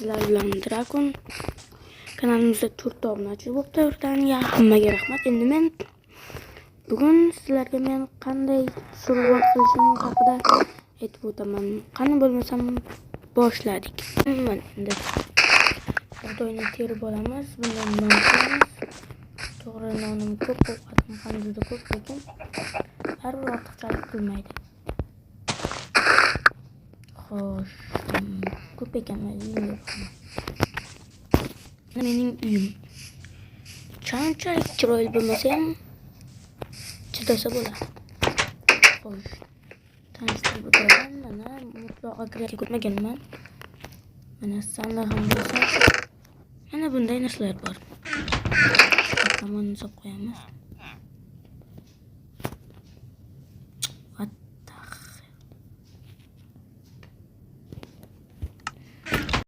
Sizlar bilan Dragon. Kanalimizda 4 obunachi bo'libdi birdaniga. Hammaga rahmat. Endi men bugun sizlarga men qanday survival qilishim haqida aytib o'taman. Qani bo'lmasam boshladik. Mana endi bug'doyni terib olamiz. Bundan non qilamiz. To'g'ri, nonim ko'p, ovqatim ham juda ko'p, lekin baribir ortiqchalik qilmaydi. Xo'sh, ko'p ekan, mayli, uyimga boraman. Mening uyim. Qanchalik chiroyli bo'lmasa ham chidasa bo'ladi. Xo'sh, tanishtirib o'taman. Mana mutlaqo kreativ ko'rmaganman. Mana sandiq ham bo'lsa, mana bunday narsalar bor. Tomonni solib qo'yamiz.